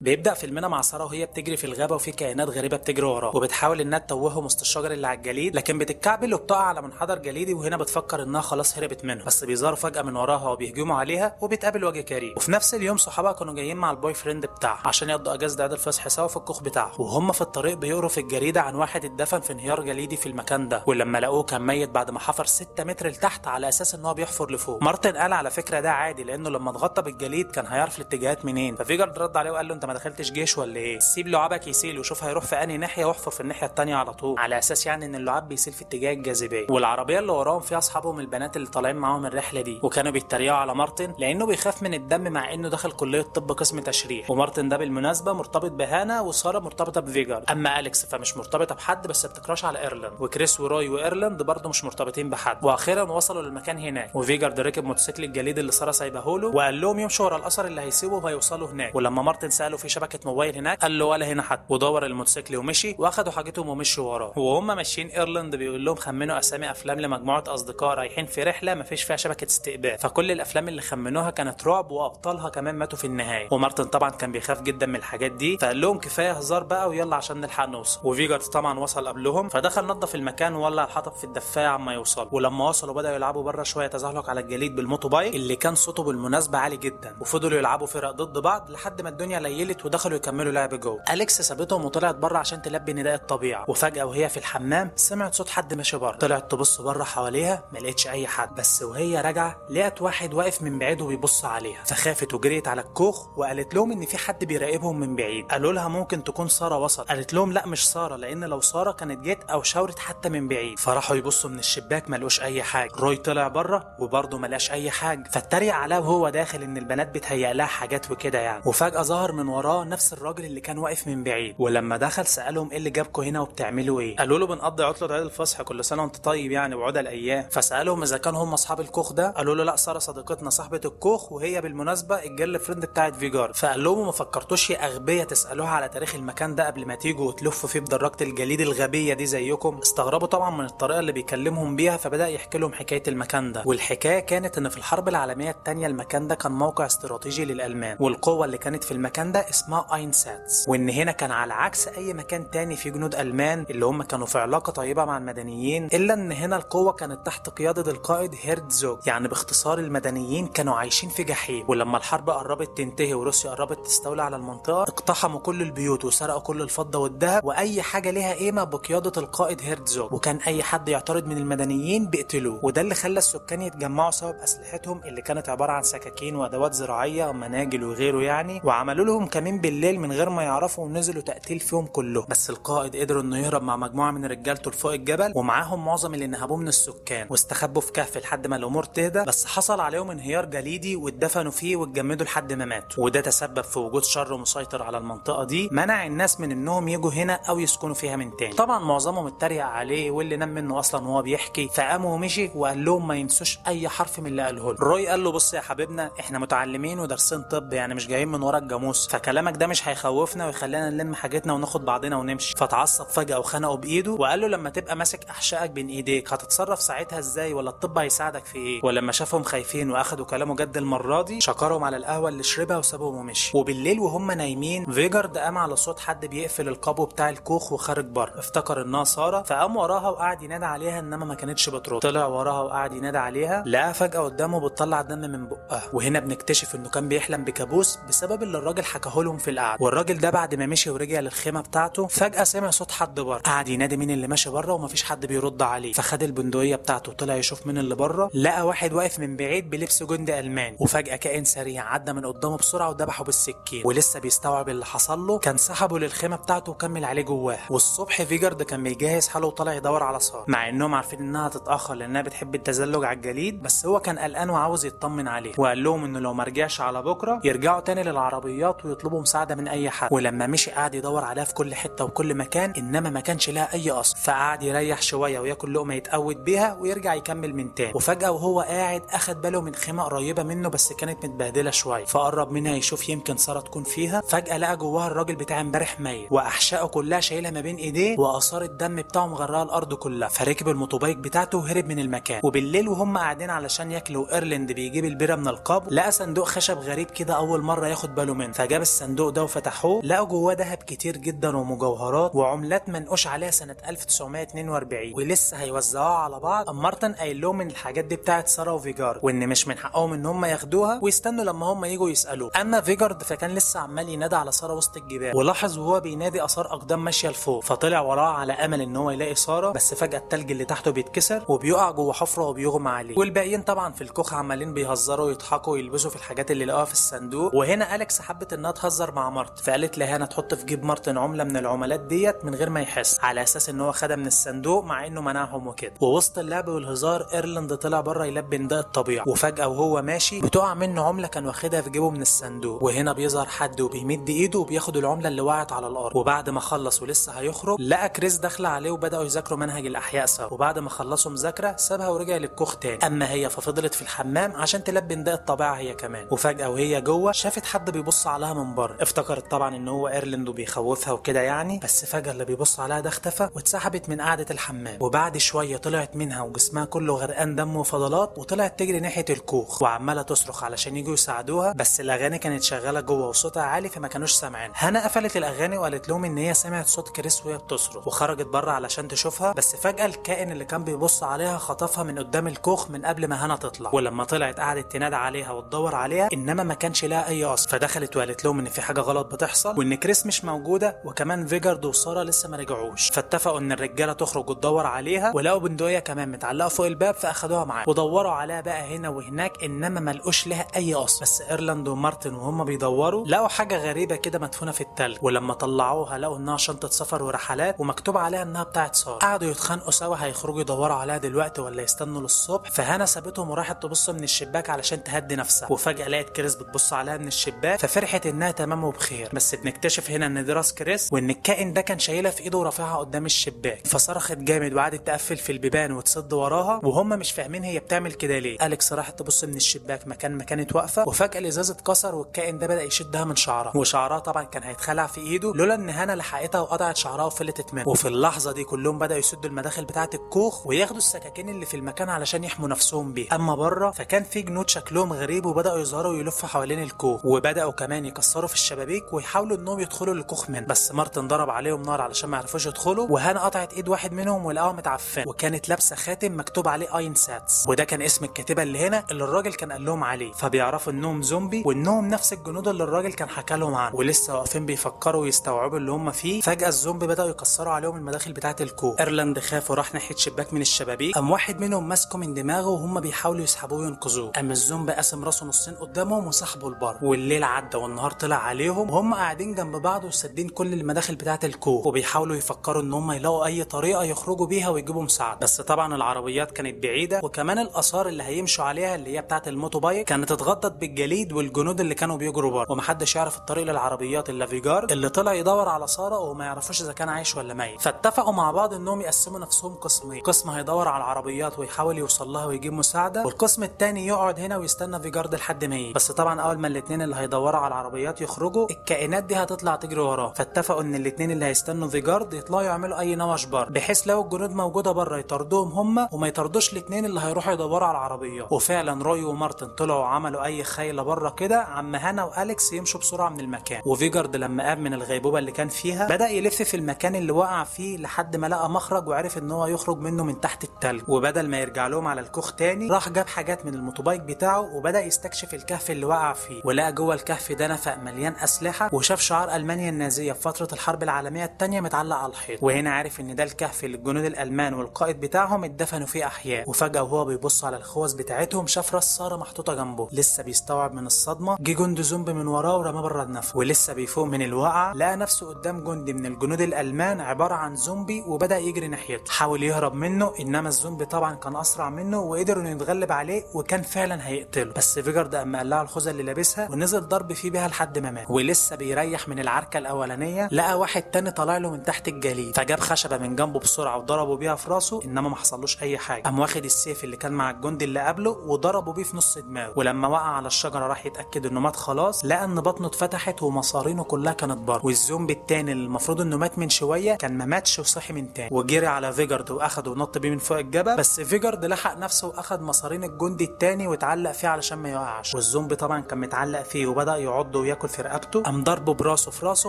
بيبدأ فيلمنا مع سارة وهي بتجري في الغابة وفي كائنات غريبة بتجري وراها وبتحاول انها تتوههم وسط الشجر اللي على الجليد، لكن بتتكعبل وبتقع على منحدر جليدي، وهنا بتفكر انها خلاص هربت منه، بس بيظهروا فجأة من وراها وبيهجموا عليها وبتقابل وجه كريم. وفي نفس اليوم صحابها كانوا جايين مع ال boyfriend بتاعها عشان يقضوا اجازة عيد الفصح سوا في الكوخ بتاعه، وهم في الطريق بيقروا في الجريدة عن واحد اتدفن في انهيار جليدي في المكان ده، ولما لقوه كان ميت بعد ما حفر 6 متر لتحت على اساس ان هو بيحفر لفوق. مارتن قال على فكرة ده عادي لانه لما اتغطى بالجليد كان هيعرف الاتجاهات منين. ففيجارد رد عليه وقال له انت ما دخلتش جيش ولا ايه؟ سيب لعابك يسيل وشوف هيروح في انهي ناحية واحفر في الناحية الثانية على طول، على اساس يعني ان اللعاب بيسيل في اتجاه الجاذبية. والعربية اللي وراهم فيها اصحابهم البنات اللي طالعين معاهم الرحلة دي، وكانوا بيتريقوا على مارتن لانه بيخاف من الدم مع انه دخل كليه طب قسم تشريح. ومارتن ده بالمناسبة مرتبط بهانا وسارة مرتبطة بفيجارد، اما اليكس فمش مرتبطة بحد بس بت crush على ايرلاند، وكريس وروي وايرلاند برضه مش مرتبطين بحد. واخيرا وصلوا للمكان هناك، وفيجارد ركب موتوسيكل الجليد اللي ساره سايبه له وقال لهم يمشوا ورا الاثر اللي هيسيبه وهيوصلوا هناك. ولما مارتن ساله في شبكة موبايل هناك قال له ولا هنا حد، ودور الموتوسيكل ومشي واخدوا حاجتهم ومشوا وراه. وهم ماشيين ايرلاند بيقول لهم خمنوا اسامي افلام لمجموعة اصدقاء رايحين في رحله ما فيش فيها شبكة استقبال، فكل الافلام اللي خمنوها كانت رعب وابطالها كمان ماتوا في النهاية. ومارتن طبعا كان بيخاف جدا من الحاجات دي فقال لهم كفاية هزار بقى ويلا عشان نلحق نوصل. وفيجارد طبعا وصل قبلهم فدخل نظف المكان وولع الحطب في الدفايه عما يوصل. ولما وصلوا بداوا يلعبوا بره شوية تزحلق على الجليد بال motorbike اللي كان صوته بالمناسبة عالي جدا، وفضلوا يلعبوا فرق ضد بعض لحد ما الدنيا ليلت ودخلوا يكملوا لعب جوه. اليكس سابتهم وطلعت بره عشان تلبي نداء الطبيعة، وفجاة وهي في الحمام سمعت صوت حد ماشي بره، طلعت تبص بره حواليها ما لقيتش اي حد، بس وهي راجعه لقت واحد واقف من بعيد وبيبص عليها، فخافت وجريت على الكوخ وقالت لهم ان في حد بيراقبهم من بعيد. قالوا لها ممكن تكون ساره وصل، قالت لهم لا مش ساره لان لو ساره كانت جت او شاورت حتى من بعيد. فراحوا يبصوا من الشباك ما لقوش اي حاجة. روي طلع بره وبرضه ما لقاش اي حاجة، فاتريق عليه وهو داخل ان البنات بتهيأ لها حاجات وكده يعني. وفجاة ظهر من وراه نفس الراجل اللي كان واقف من بعيد، ولما دخل سالهم ايه اللي جابكم هنا وبتعملوا ايه؟ قالوا له بنقضي عطله عيد الفصح كل سنة وانت طيب يعني وعود الايام. فسالهم اذا كانوا هم اصحاب الكوخ ده، قالوا له لا ساره صديقتنا صاحبه الكوخ وهي بالمناسبة ال girlfriend بتاعت فيجارد. فقال لهم ما فكرتوش يا اغبياء تسالوها على تاريخ المكان ده قبل ما تيجوا وتلفوا فيه بدراجه الجليد الغبية دي زيكم؟ استغربوا طبعا من الطريقة اللي بيكلمهم بيها، فبدا يحكي لهم حكاية المكان ده. والحكاية كانت ان في الحرب العالمية الثانية المكان ده كان موقع استراتيجي للالمان، والقوه اللي كانت في المكان ده اسمها Einsatz، وان هنا كان على عكس اي مكان تاني في جنود المان اللي هم كانوا في علاقة طيبة مع المدنيين، الا ان هنا القوة كانت تحت قيادة القائد هيرتزوج، يعني باختصار المدنيين كانوا عايشين في جحيم. ولما الحرب قربت تنتهي وروسيا قربت تستولي على المنطقة اقتحموا كل البيوت وسرقوا كل الفضة والذهب واي حاجة ليها قيمة بقيادة القائد هيرتزوج، وكان اي حد يعترض من المدنيين بيقتلوه. وده اللي خلى السكان يتجمعوا سوا باسلحتهم اللي كانت عبارة عن سكاكين وادوات زراعية ومناجل وغيره يعني، وعملوا لهم كمين بالليل من غير ما يعرفوا ونزلوا تقتيل فيهم كلهم. بس القائد قدر انه يهرب مع مجموعة من رجالته لفوق الجبل ومعاهم معظم اللي نهبوه من السكان، واستخبوا في كهف لحد ما الامور تهدى. بس حصل عليهم انهيار جليدي واتدفنوا فيه واتجمدوا لحد ما ماتوا، وده تسبب في وجود شر مسيطر على المنطقة دي منع الناس من انهم يجوا هنا او يسكنوا فيها من تاني. طبعا معظمهم اتريق عليه واللي نام منه اصلا وهو بيحكي، فقام ومشي وقال لهم ما ينسوش اي حرف من اللي قاله له. روي قال له بص يا حبيبنا احنا متعلمين ودارسين طب يعني مش جايين من ورا الجاموس، فكلامك ده مش هيخوفنا ويخلينا نلم حاجتنا وناخد بعضنا ونمشي. فتعصب فجأة وخنقه بايده وقال له لما تبقى ماسك احشائك بين ايديك هتتصرف ساعتها ازاي ولا الطب هيساعدك في ايه؟ ولما شافهم خايفين واخدوا كلامه جد المرة دي شكرهم على القهوة اللي شربها وسابهم ومشي. وبالليل وهم نايمين فيجارد قام على صوت حد بيقفل القابو بتاع الكوخ وخارج بره، افتكر انها ساره فقام وراها وقعد ينادى عليها انما ما كانتش بترد. طلع وراها وقعد ينادى عليها، لقاها فجأة قدامه بتطلع دم من بقها، وهنا بنكتشف انه كان بيحلم بكابوس بسبب اللي الراجل حكاه لهم في القعدة. والراجل ده بعد ما مشي ورجع للخيمه بتاعته فجأة سمع صوت حد بره، قعد ينادي مين اللي ماشي بره ومفيش حد بيرد عليه، فخد البندقية بتاعته وطلع يشوف مين اللي بره، لقى واحد واقف من بعيد بلبس جندي الماني، وفجأة كائن سريع عدى من قدامه بسرعة وذبحه بالسكين. ولسه بيستوعب اللي حصل له كان سحبه للخيمه بتاعته وكمل عليه جواه. والصبح فيجارد كان بيجهز حاله وطلع يدور على ساره، مع انهم عارفين انها هتتاخر لانها بتحب التزلج على الجليد، بس هو كان قلقان وعاوز يطمن عليه، وقال لهم انه لو ما رجعش على بكره يرجعوا تاني للعربيات ويطلبوا مساعدة من اي حد. ولما مشي قعد يدور عليها في كل حتة وكل مكان انما ما كانش لها اي اثر، فقعد يريح شوية وياكل لقمة يتقوت بيها ويرجع يكمل من تاني. وفجاة وهو قاعد اخد باله من خيمة قريبه منه بس كانت متبهدله شوية، فقرب منها يشوف يمكن ساره تكون فيها. فجاة لقى جواها الراجل بتاع امبارح ميت واحشائه كلها شايلها ما بين ايديه واثار الدم بتاعه مغرقة الارض كلها، فركب ال motorbike بتاعته وهرب من المكان. وبالليل وهم قاعدين علشان ياكلوا ايرلند بيجيب البيره من القبو، لقى صندوق خشب غريب كده اول مرة ياخد باله منه، فجاب الصندوق ده وفتحوه لقوا جواه ذهب كتير جدا ومجوهرات وعملات منقوش عليها سنة 1942 ولسه هيوزعوها على بعض. قام مارتن قايل لهم ان الحاجات دي بتاعت ساره وفيجارد وان مش من حقهم ان هم ياخدوها ويستنوا لما هم يجوا يسالوه. اما فيجارد فكان لسه عمال ينادي على ساره وسط الجبال، ولاحظ وهو بينادي اثار اقدام ماشية لفوق، فطلع وراه على امل ان هو يلاقي ساره، بس فجاة التلج اللي تحته بيتكسر وبيقع جوه حفره وبيغمى عليه. والباقيين طبعا في الكوخ عمالين بيهزروا ويضحكوا ويلبسوا في الحاجات اللي لقوها في الصندوق. وهنا اليكس حبت انها تهزر مع مارتن، فقالت لهانا تحط في جيب مارتن عمله من العملات ديت من غير ما يحس، على اساس ان هو خدها من الصندوق مع انه منعهم وكده. ووسط اللعب والهزار ايرلاند طلع بره يلبي نداء الطبيعة، وفجاة وهو ماشي بتقع منه عمله كان واخدها في جيبه من الصندوق. وهنا بيظهر حد وبيمد ايده وبياخد العملة اللي وقعت على الارض. وبعد ما خلص ولسه هيخرج لقى كريس داخله عليه وبداوا يذاكروا منهج الاحياء سوا. وبعد ما خلصوا مذاكرة سابها ورجع للكوخ تاني. اما هي ففضلت في الحمام عشان تلبي نداء الطبيعة هي كمان. وفجاة وهي جوه شافت حد بيبص عليها من بره، افتكرت طبعا ان هو ايرلاند وبيخوفها وكده يعني، بس فجاة اللي بيبص عليها ده اختفى واتسحبت من قعدة الحمام. وبعد شوية طلعت منها وجسمها كله غرقان دم وفضلات، وطلعت تجري ناحية الكوخ وعماله تصرخ علشان يجوا يساعدوها، بس الاغاني كانت شغالة جوه وصوتها عالي فما كانوش سامعين. هنا قفلت الاغاني وقالت لهم ان هي سمعت صوت كريس وهي بتصرخ، وخرجت بره علشان تشوفها، بس فجاة الكائن اللي كان بيبص عليها خطفها من قدام الكوخ من قبل ما هنا تطلع. ولما طلعت قعدت تنادى عليها وتدور عليها، انما ما كانش لها اي اثر. فدخلت وقالت لهم ان في حاجة غلط بتحصل وان كريس مش موجودة وكمان فيجارد وسارة لسه ما رجعوش. فاتفقوا ان الرجالة تخرج وتدور عليها، ولقوا بندقية كمان متعلقه فوق الباب فاخدوها معاهم ودوروا عليها بقى هنا وهناك، انما ما لقوش لها اي اثر. بس ايرلاند ومارتن وهم بيدوروا لقوا حاجة غريبة كده مدفونة في التلج، ولما طلعوها لقوا انها شنطه سفر ورحلات ومكتوب عليها انها بتاعت ساره. قعدوا يتخانقوا سوا هيخرجوا يدوروا عليها دلوقتي ولا يستنوا للصبح. فهنا سابتهم وراحت تبص من الشباك علشان تهدي نفسها، وفجاة لقت كريس بتبص عليها من الشباك ففرحت انها تمام وبخير. بس بنكتشف هنا ان دي راس كريس وان الكائن ده كان شايلها في ايده ورافعها قدام الشباك. فصرخت جامد وقعدت تقفل في البيبان وتصد وراها وهم مش فاهمين هي بتعمل كده ليه. اليكس راحت تبص من الشباك مكان ما كانت واقفة، وفجاة الازاز اتكسر والكائن ده بدا يشدها من شعرها، وشعرها طبعا كان هيتخلع في ايده لولا ان هنا لحقتها وقطعت شعرها وفلتت منه. وفي اللحظة دي كلهم بداوا يسدوا المداخل بتاعه الكوخ وياخدوا السكاكين اللي في المكان علشان يحموا نفسهم بيها. اما بره فكان في جنود شكلهم غريب وبداوا يظهروا ويلفوا حوالين الكوخ، وبداوا كمان يكسروا في الشبابيك ويحاولوا انهم يدخلوا الكوخ منه، بس مارتن ضرب عليهم نار علشان ما يعرفوش يدخلوا. وهنا قطعت ايد واحد منهم ولقاها متعفنه وكانت لابسه خاتم مكتوب عليه اين ساتس، وده كان اسم الكاتبة اللي هنا اللي الراجل كان قال لهم عليه. فبيعرفوا انهم زومبي وانهم نفس الجنود اللي الراجل كان حكى لهم عنه، ولسه واقفين بيفكروا ويستوعبوا اللي هم فيه. فجاة الزومبي بداوا يكسروا عليهم المداخل بتاعه الكوخ. ايرلاند خاف وراح ناحية شباك من الشبابيك، قام واحد منهم ماسكه من دماغه وهم بيحاولوا يسحبوه وينقذوه، قام الزومبي قسم راسه نصين قدامهم وسحبه لبره. والليل عدى والنهار طلع عليهم وهم قاعدين جنب بعض وسادين كل المداخل بتاعه الكوخ، وبيحاولوا يفكروا ان هم يلاقوا اي طريقه يخرجوا بيها ويجيبوا مساعدة. بس طبعا العربيات كانت بعيدة، وكمان الاثار اللي هيمشوا عليها اللي هي بتاعه ال motorbike كانت اتغطت بالجليد والجنود اللي كانوا بيجروا بره، ومحدش يعرف الطريق للعربيات الا فيجارد اللي طلع يدور على ساره وما يعرفوش اذا كان عايش ولا ميت. فاتفقوا مع بعض انهم يقسموا نفسهم قسمين، قسم هيدور على العربيات ويحاول يوصل لها ويجيب مساعدة، والقسم الثاني يقعد هنا ويستنى فيجارد لحد ما يجي. بس طبعا اول ما الاثنين اللي هيدوروا على العربيات يخرجوا الكائنات دي هتطلع تجري وراه. فاتفقوا ان الاثنين اللي هيستنوا فيجارد يطلعوا يعملوا اي نوش بره، بحيث لو الجنود موجودة بره يطردوهم هم وما يطردوش الاثنين اللي هيروحوا يدوروا على العربيات. وفعلا روي ومارتن طلعوا وعملوا اي خيله بره كده، عم هانا واليكس يمشوا بسرعة من المكان. وفيجارد لما قام من الغيبوبه اللي كان فيها بدا يلف في المكان اللي وقع فيه لحد ما لقى مخرج وعرف ان هو يخرج منه من تحت التلج. وبدل ما يرجع لهم على الكوخ تاني راح جاب حاجات من ال motorbike بتاعه وبدا يستكشف الكهف اللي وقع فيه، ولقى جوه الكهف ده نفق مليان اسلحة، وشاف شعار المانيا النازية في فترة الحرب العالمية الثانية متعلق على الحيط. وهنا عرف ان ده الكهف اللي الجنود الالمان والقائد بتاعهم اتدفنوا فيه احياء. وفجاة وهو بيبص على الخوذ بتاعتهم شاف راس ساره محطوطة جنبه، لسه بيستوعب من الصدمة جه جندي زومبي من وراه ورماه بره النفق. ولسه بيفوق من الوقعة لقى نفسه قدام جندي من الجنود الالمان عبارة عن زومبي وبدا يجري ناحيته، حاول يهرب منه انما الزومبي طبعا كان اسرع منه وقدر انه يتغلب عليه وكان فعلا هيقتله. بس فيجارد قام قلعه الخوذه اللي لابسها ونزل ضرب فيه بيها لحد ما مات. ولسه بيريح من العركه الاولانية لقى واحد تاني طالع له من تحت الجليد، فجاب خشبه من جنبه بسرعة وضربه بيها في راسه انما ما حصلوش اي حاجة. قام واخد السيف اللي كان مع الجندي اللي قبله وضربه بيه في نص دماغه. ولما وقع على الشجرة راح يتاكد انه مات خلاص، لقى ان بطنه اتفتحت ومصارينه كلها كانت بره. والزومبي التاني اللي المفروض انه مات من شوية كان ما ماتش وصحي من تاني، وجري على فيجارد واخده ونط بيه من فوق الجبل. بس فيجارد لحق نفسه واخد مصارين الجندي التاني واتعلق فيه علشان ما يقعش. والزومبي طبعا كان متعلق فيه وبدا يعضه وياكل بياكل في رقبته، قام ضربه براسه في راسه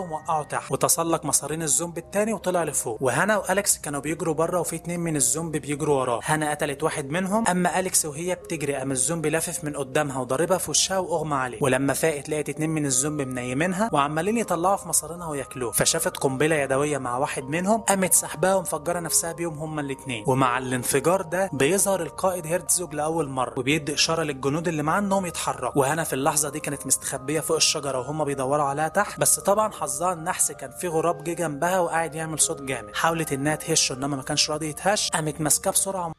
وموقعه تحت، وتسلق مصارين الزومبي التاني وطلع لفوق. وهانا واليكس كانوا بيجروا بره وفي 2 من الزومبي بيجروا وراه. هانا قتلت واحد منهم، اما اليكس وهي بتجري قام الزومبي لافف من قدامها وضربها في وشها واغمى عليه. ولما فاقت لقت 2 من الزومبي منيمينها وعمالين يطلعوا في مصارينها وياكلوه، فشافت قنبلة يدوية مع واحد منهم قامت سحبها ومفجره نفسها بيهم هما الاثنين. ومع الانفجار ده بيظهر القائد هيرتزوج لاول مرة وبيدي اشارة للجنود اللي معاه انهم يتحركوا. وهانا في اللحظة دي كانت مستخبيه فوق الشجرة وهم بيدوروا عليها تحت، بس طبعا حظها النحس كان في غراب جه جنبها وقاعد يعمل صوت جامد. حاولت انها تهشه انما ما كانش راضي يتهش، قامت ماسكاه بسرعة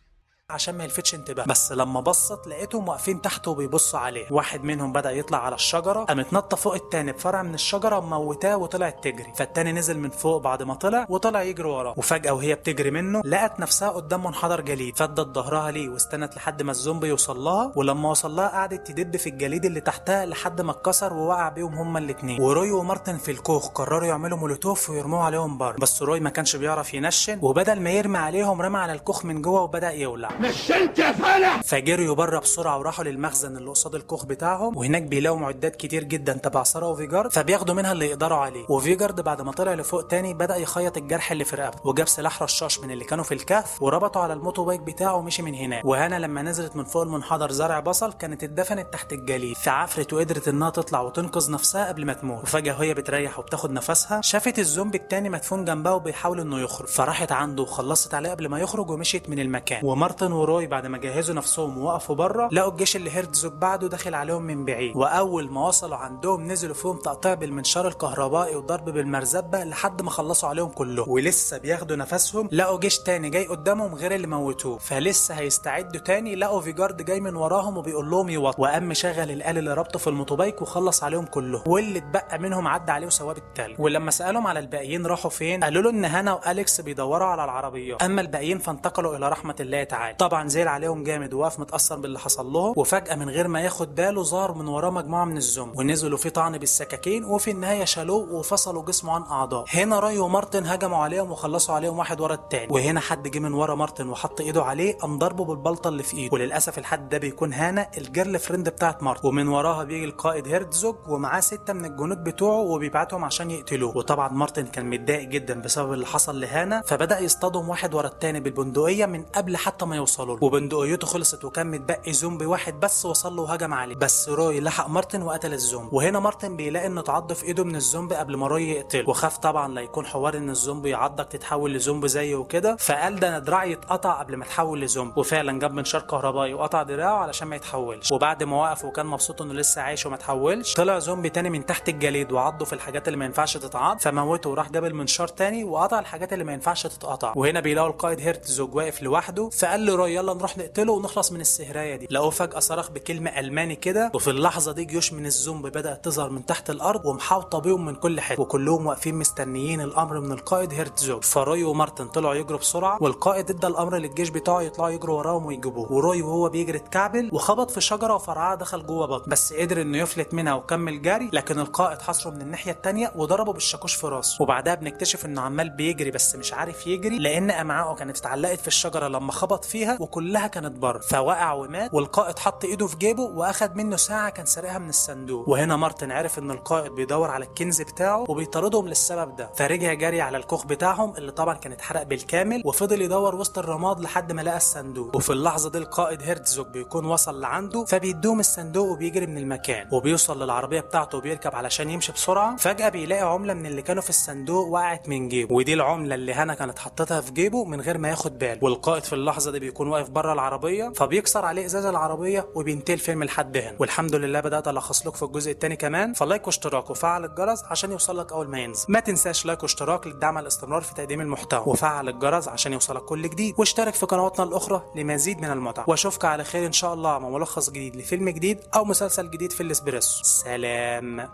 عشان ما يلفتش انتباه، بس لما بصت لقيتهم واقفين تحت وبيبصوا عليه. واحد منهم بدأ يطلع على الشجرة، قامت نطه فوق التاني بفرع من الشجرة وموتاه وطلعت تجري، فالتاني نزل من فوق بعد ما طلع وطلع يجري وراه. وفجأة وهي بتجري منه لقت نفسها قدام منحدر جليد، فدت ظهرها ليه واستنت لحد ما الزومبي يوصل لها، ولما وصل لها قعدت تدب في الجليد اللي تحتها لحد ما اتكسر ووقع بيهم هما الاثنين. وروي ومارتن في الكوخ قرروا يعملوا مولوتوف ويرموه عليهم بره، بس روي ما كانش بيعرف ينشن، وبدل ما يرمي عليهم رمى على الكوخ من جوه وبدأ يولع. نشنت يا فالح. فجريوا بره بسرعة وراحوا للمخزن اللي قصاد الكوخ بتاعهم، وهناك بيلاقوا معدات كتير جدا تبع ساره وفيجارد، فبياخدوا منها اللي يقدروا عليه. وفيجارد بعد ما طلع لفوق تاني بدا يخيط الجرح اللي في رقبته، وجاب سلاح رشاش من اللي كانوا في الكهف وربطه على ال motorbike بتاعه ومشي من هناك. وهانا لما نزلت من فوق المنحدر زرع بصل كانت اتدفنت تحت الجليد، فعفرت وقدرت انها تطلع وتنقذ نفسها قبل ما تموت. وفجاة وهي بتريح وبتاخد نفسها شافت الزومبي التاني مدفون جنبها وبيحاول انه يخرج، فراحت عنده وخلصت عليه قبل ما يخرج ومشيت من المكان. ومارتن وروي بعد ما جهزوا نفسهم ووقفوا بره لقوا الجيش اللي هيرتزوج بعده داخل عليهم من بعيد، واول ما وصلوا عندهم نزلوا فيهم تقطيع بالمنشار الكهربائي وضرب بالمرزبه لحد ما خلصوا عليهم كلهم. ولسه بياخدوا نفسهم لقوا جيش تاني جاي قدامهم غير اللي موتوه، فلسه هيستعدوا تاني لقوا فيجارد جاي من وراهم وبيقول لهم يوطوا، وقام مشغل الآلة اللي ربطه في ال motorbike وخلص عليهم كلهم، واللي اتبقى منهم عدى عليه وسواه بالتلج. ولما سالهم على الباقيين راحوا فين قالوا له ان هانا واليكس بيدوروا على العربيات، اما الباقيين فانتقلوا الى رحمه الله تعالى. طبعا زعل عليهم جامد ووقف متاثر باللي حصل لهم. وفجاة من غير ما ياخد باله ظهر من وراه مجموعة من الزومبي ونزلوا فيه طعن بالسكاكين، وفي النهاية شالوه وفصلوا جسمه عن اعضائه. هنا راي ومارتن هجموا عليهم وخلصوا عليهم واحد ورا التاني، وهنا حد جه من ورا مارتن وحط ايده عليه قام ضربه بالبلطه اللي في ايده، وللاسف الحد ده بيكون هانا ال girlfriend بتاعت مارتن. ومن وراها بيجي القائد هيرتزوج ومعاه 6 من الجنود بتوعه وبيبعتهم عشان يقتلوه. وطبعا مارتن كان متضايق جدا بسبب اللي حصل لهانا، فبدا يصطادهم واحد ورا التاني بالبندقيه من قبل حتى ما يوصلوا له، وبندقيته خلصت وكان متبقي زومبي واحد بس وصل له وهجم عليه، بس روي لحق مارتن وقتل الزومبي. وهنا مارتن بيلاقي انه اتعض في ايده من الزومبي قبل ما روي يقتله، وخاف طبعا لا يكون حوار ان الزومبي يعضك تتحول لزومبي زيه وكده، فقال ده انا دراعي يتقطع قبل ما اتحول لزومبي، وفعلا جاب منشار كهربائي وقطع دراعه علشان ما يتحولش. وبعد ما وقف وكان مبسوط انه لسه عايش وما اتحولش، طلع زومبي تاني من تحت الجليد وعضه في الحاجات اللي ما ينفعش تتعض فموته، وراح جاب المنشار تاني وقطع الحاجات اللي ما ينفعش تتقطع. وهنا بيلاقوا القائد هيرتزوج واقف لوحده، فقال له روي يلا نروح نقتله ونخلص من السهرايه دي. لقوه فجاة صرخ بكلمه الماني كده، وفي اللحظة دي جيوش من الزومبي بدات تظهر من تحت الارض ومحاوطه بيهم من كل حتة، وكلهم واقفين مستنيين الامر من القائد هيرتزوج. فروي ومارتن طلعوا يجروا بسرعة، والقائد ادى الامر للجيش بتاعه يطلعوا يجروا وراهم ويجيبوه. وروي وهو بيجري اتكعبل وخبط في شجرة وفرعها دخل جوه بطنه، بس قدر انه يفلت منها وكمل جري، لكن القائد حصره من الناحية الثانية وضربه بالشاكوش في راسه. وبعدها بنكتشف انه عمال بيجري بس مش عارف يجري لان امعائه كانت اتعلقت في الشجرة لما خبط فيها وكلها كانت بره، فوقع ومات. والقائد حط ايده في جيبه واخد منه ساعة كان سارقها من الصندوق. وهنا مارتن عرف ان القائد بيدور على الكنز بتاعه وبيطاردهم للسبب ده، فرجع جري على الكوخ بتاعهم اللي طبعا كان اتحرق بالكامل، وفضل يدور وسط الرماد لحد ما لقى الصندوق. وفي اللحظة دي القائد هيرتزوج بيكون وصل لعنده، فبيدوم الصندوق وبيجري من المكان، وبيوصل للعربية بتاعته وبيركب علشان يمشي بسرعة. فجاة بيلاقي عمله من اللي كانوا في الصندوق وقعت من جيبه، ودي العملة اللي هانا كانت حطتها في جيبه من غير ما ياخد باله. والقائد في اللحظة دي بيكون واقف بره العربية، فبيكسر عليه ازاز العربية وبينتهي الفيلم لحد هنا. والحمد لله بدات الخص لكم في الجزء الثاني كمان، ف like واشتراك وفعل الجرس عشان يوصلك اول ما ينزل. ما تنساش like واشتراك للدعم على الاستمرار في تقديم المحتوى، وفعل الجرس عشان يوصلك كل جديد، واشترك في قنواتنا الاخرى لمزيد من المتعة. واشوفك على خير ان شاء الله مع ملخص جديد لفيلم جديد او مسلسل جديد في الاسبريسو. سلام.